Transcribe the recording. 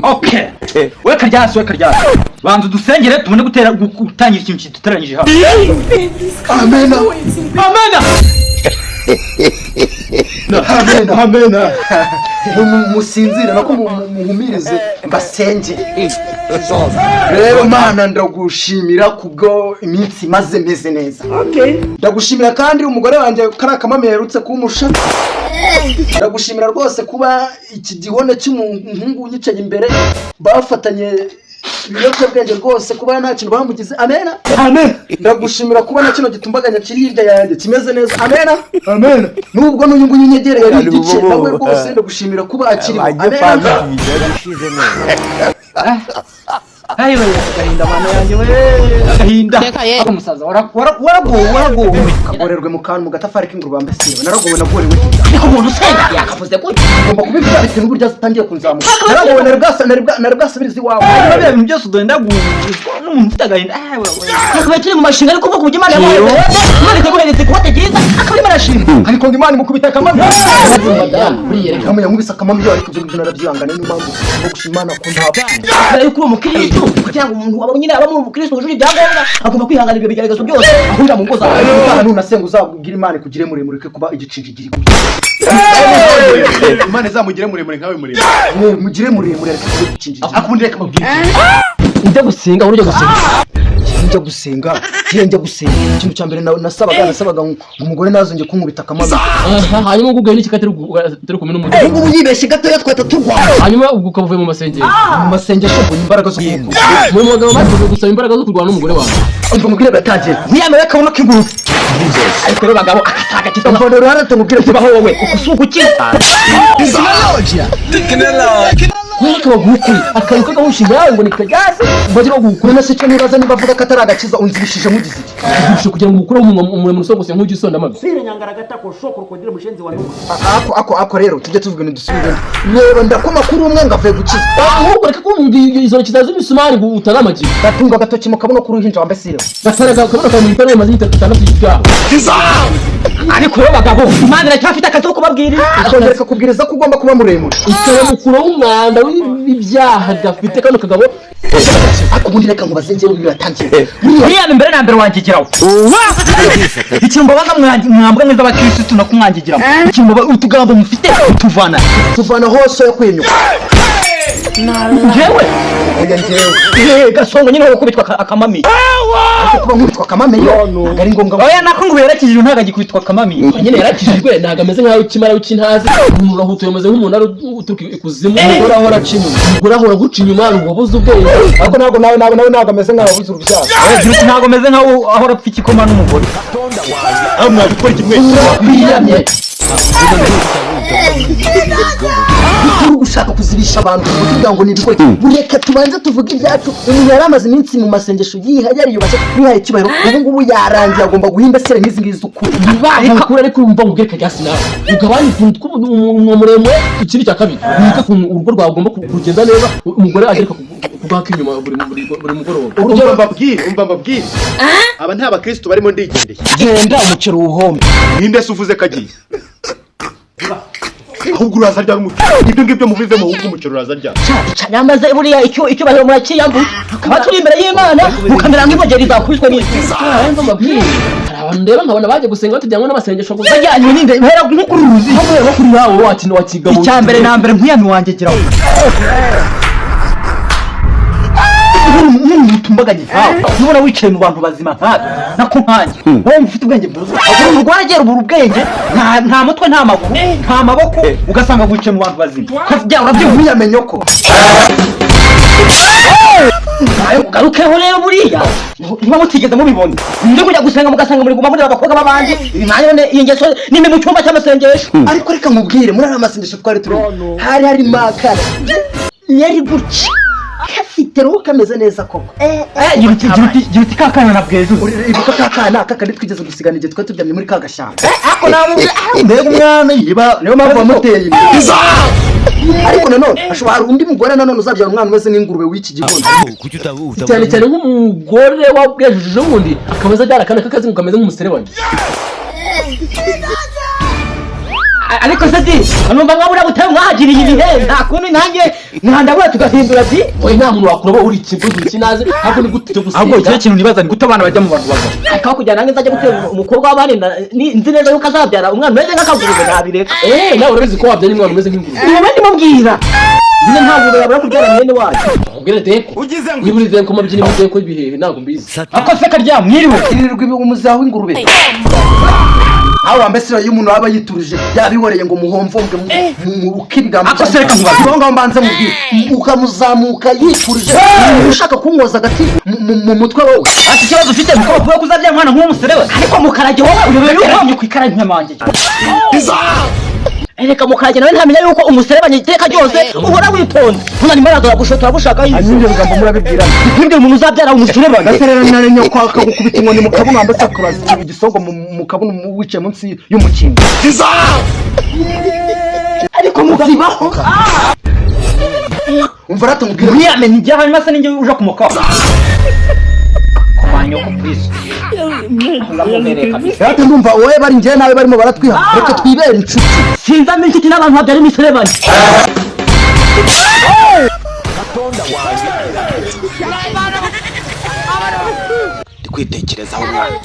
Okay, we karyasi, we karyasi, banza udusengere tubone gutera gutangira ikintu kiduteranyije hano. Amena. Amena. Amena, amena. Musinzire nako muhumirize mbasenge. Rero Mana, ndagushimira kubwo iminsi maze meze neza. Ndagushimira kandi umugore wanjye kariya kamami yaherutse kumusha. Ndagushimira rwose kuba iki gihone cy'umuhungu unyicaye imbere bafatanye ibiyobyabwenge, rwose kuba nta kintu bamugize. Amena. Amen. Ndagushimira kuba na kino gitumbaganya kiri hirya yanjye kimeze neza. Amena. Amena. Nubwo n'uyu nguyu unyegereye ari igice nawe, rwose ndagushimira kuba akiriho. Amena. Ayiwe, agahinda, mana yanjye we, agahinda. Reka ye. Ako musaza waragowe, waragowe. Kagorerwe mu kantu mu gatafari k'ingurube mbese, naragowe, nagorewe. Ariko umuntu usenga yakavuze gutya? Ugomba kubivuga bitewe n'uburyo atangiye kunzamuka. Naragowe, nari bwasubiriza iwawe. Hanyuma biriya bintu byose udendaguzwa n'umuntu ufite agahinda, ah, we, we. Twakabaye turi mu mashinga ariko kuvuga uburyo Imana yamuhaye, Imana ikaguhereza ikote ryiza, akaba arimo arashima. Ariko ngo Imana imukubita akamami. Buriya reka. Kamwe yankubise akamami, ariko ibyo ngibyo narabyihangane, niyo mpamvu ngomba gushima Imana ko ntapfuye. Kubera yuko uri umukristo, kugira ngo umuntu aba nyine aba muri umukristo wujuje ibyangombwa, agomba kwihanganira ibyo bigeragezo byose ahurira mu ngo zawe. Utaha nunasenga uzabwira Imana ikugire muremure ke kuba igicinjigiri. Imana izamugire muremure nkawe muremure. Mugire muremure ariko kuba igicinjigiri. Akundi reka mabwire. Ujya gusenga, ujya gusenga. Njya gusenga, ngiye njya gusenga, ikintu cya mbere nasabaga ngo umugore ntazongere kunkubita akamami. Aha, hanyuma ubwo ugaye n'iki atari kumwe n'umugore? Ubu ngubu yibeshye gatoya twahita turwana. Hanyuma ubwo ukaba uvuye mu masengesho? Mu masengesho mbona imbaraga zo kumukunda. Mu bagabo bateguye gusaba imbaraga zo kurwana n'umugore wawe. Umva mubwire, biratangiye. Ntiyamere akabuno k'ingurube. Ariko rero bagabo, akasaga kitwa Umva rero hano tumubwire tubaho wowe uku si ugukira. Wereka baguha ukuri, akantu k'agahushinga yawe ngo ni kagase bajya baguha ukuri. None se icyo nibaza, niba avuga ko atari agakiza, unzibishije mugize iki? Kugusha kugira ngo ukureho umunwa muremure usogose nk'ujya usonda amavi. Ako rero tujye tuvuga ibintu dusubire. Reba, ndakoma kuri umwe ngo avuye gukiza. Ahubwo reka kumva izo ntoki zawe z'imisumari ngo utanamagira. Gatunga agatoki mu kabuno k'uruhinja wambaye sire. Gataraga akabona kawe mu itara maze 6 y'ibyaha. Ariko rero bagabo, Imana iracyafite akazi ko kubabwirira. Ikongera ikakubwiriza ko ugomba kuba muremure. Ikabamukuraho umwanda w'ibyaha gafite kano kagabo. Ariko ubundi reka nkubaze njyewe, biratangiye. Ntiyaba imbere na mbere wangigiraho ikintu mbabaza, mwambwa neza abakirisitu no kumwangigiramo ikintu utugambo mufite utuvana. Tuvana hose yo kwenyuka. Njyewe? Oya, njyewe. Eh, gasongo nyine wo gukubitwa akamami. Ariko kuba nkubitwa akamame yo ntabwo ari ngombwa. Oya, nako ngo yarakijijwe, ntabwo agikubitwa akamami. Nyine yarakijijwe, ntabwo ameze nk'aho ukimara w'ikintazi. Umuntu urahutuye, ameze nk'umuntu ari uturuka ikuzimu. Umugore ahora aca inyuma. Umugore ahora aguca inyuma, wabuze ubwenge. Ariko ntabwo nawe ntabwo ameze nk'ababuze urubyaro. Ntabwo ameze nkaho ahora apfa igikoma n'umugore. Aho mwabikora iki mwese? Urakwiyamye. Turi gushaka kuzibisha abantu kugira ngo ni ibikore. Reka tubanze tuvuge ibyacu. Umuntu yari amaze iminsi mu masengesho yiha, yariyubashye, yihaye icyubahiro, ubu ngubu yarangiye, agomba guhimba sere nk'izi ngizi z'ukuri. Ariko ariko urumva ngo ubwire kajyasi nawe ugabanye utuntu tw'umunwa muremure. Ikindi cya kabiri, wite ukuntu urugo rwawe ugomba kugenda neza, umugore agereka kugaka inyuma buri mugoroba. Umva mbabwire, umva mbabwire, aba nta bakristo barimo, ndigendeye. Genda umuceri uwuhombe. Ninde se uvuze ko agiye? Ahubwo uraza ryari umuceri? Ibyo ngibyo mubivemo, ahubwo umuceri uraza ryari? Nyamaze buriya icyo icyubahiro murakiyambuye, tukaba turi imbere y'Imana mukamera nk'imogeri zakubiswe n'isi. Mva mbabwire, hari abantu ndeba nkabona bagiye gusenga batujyanwe n'amasengesho gusa. Bajyanywe n'inde? Hera nko kuri ruzi. Nko kuri yawe wakina wakigabo. Icya mbere na mbere, nkwiyami wanjye giraho nk'umuntu utumbaganye nkawe, nubona wicaye mu bantu bazima nkatwe, nako nkanjye, wowe ufite ubwenge bwuzuye, umuntu rwaragera ubura ubwenge, nta mutwe, nta maguru, nta maboko, ugasanga wicaye mu bantu bazima. Bya urabyumva? Ntiyamenye ko Ugarukeho rero, buriya niba mutigeze mubibona ndi kujya gusenga mugasanga muri guma muri abakobwa b'abandi, ibi none iyi ngeso ni mbi mu cyumba cy'amasengesho. Ariko reka nkubwire, muri aya masengesho twari turimo hari harimo akana yari gutya gafite roho kameze neza koko. Gira uti, gira uti, gira uti ka kana na bwezuze. Ibuka ka kana kakandi twigeze gusigana igihe twari turyamye muri ka gashyamba. Ako nawe, mbega umwana yiba! Niyo mpamvu wamuteye inda. Ariko nanone hashobora hari undi mugore nanone uzabyara umwana umeze nk'ingurube w'iki gihugu. Cyane cyane nk'umugore wabwejejuje wundi akaba aza abyara akana k'akazi ngo kameze nk'umuserebanya. Ariko se di, numva mwabura butayu mwahagiriye ibihe, nta kundi nanjye mwandabura tugahindura di. Oya, nta muntu wakuroba uri ikintu kinazi, ahubwo ni gute cyo Ahubwo gusenga. ikihe kintu nibaza, ni gute abana bajya mu bantu bagabo? Ariko aho kugira nanjye nzajya gutera umukobwa w'abandi, nzi neza yuko azabyara umwana umeze nk'akagurube, nabireka. Eh, nawe urabizi ko wabyaye umwana umeze nk'ingurube. Niba ndimubwira nyine, ntabwo yabura kubyara mwene wacu. Ubwire deko niba uri deko mabyina, niba deko ibihehe, ntabwo mbizi. Ako se karya mwiriwe? Irirwa umuzaho w'ingurube aho wambaye isura y'umuntu waba yiturije yabihoreye ngo muhomvomve muruke ibigambo. Ako se reka nkubaze. Aho ngaho mbanze mubwire, ukamuzamuka yiturije, ushaka kunkoza agati mu mutwe wowe. Ati ikibazo ufite nuko bavuga ko uzabyara umwana nk'uwo muserewe. Ariko Mukarage, wowe uyobewe yuko Uyobewe ku ikara nyamanjye. Reka, Mukarage nawe ntamenya yuko umuserebanya iteka ryose uhora witonze, ntuzane imbaraga turagushotora gushaka yize. Ibyo bigambo murabibwirana. Ntibwire umuntu uzabyara umuserebanya. Gase rero nari nyoko akagukubita inkoni mu kabuno, wambaye sakurazi igisongo mu kabuno, wicaye munsi y'umukingo. Ariko muzibaho. Umva rata mubwire. Ntiyamenye ibyaha, hanyuma se ninjye uja kumuka kumanyoko, please. Ndamumereye kabisa. Rata ndumva wowe bari njyewe nawe barimo baratwiha, reka twibere inshuti. Sinzamo inshuti n'abantu babyara imiserebanya. Ndi kwitekerezaho umwana.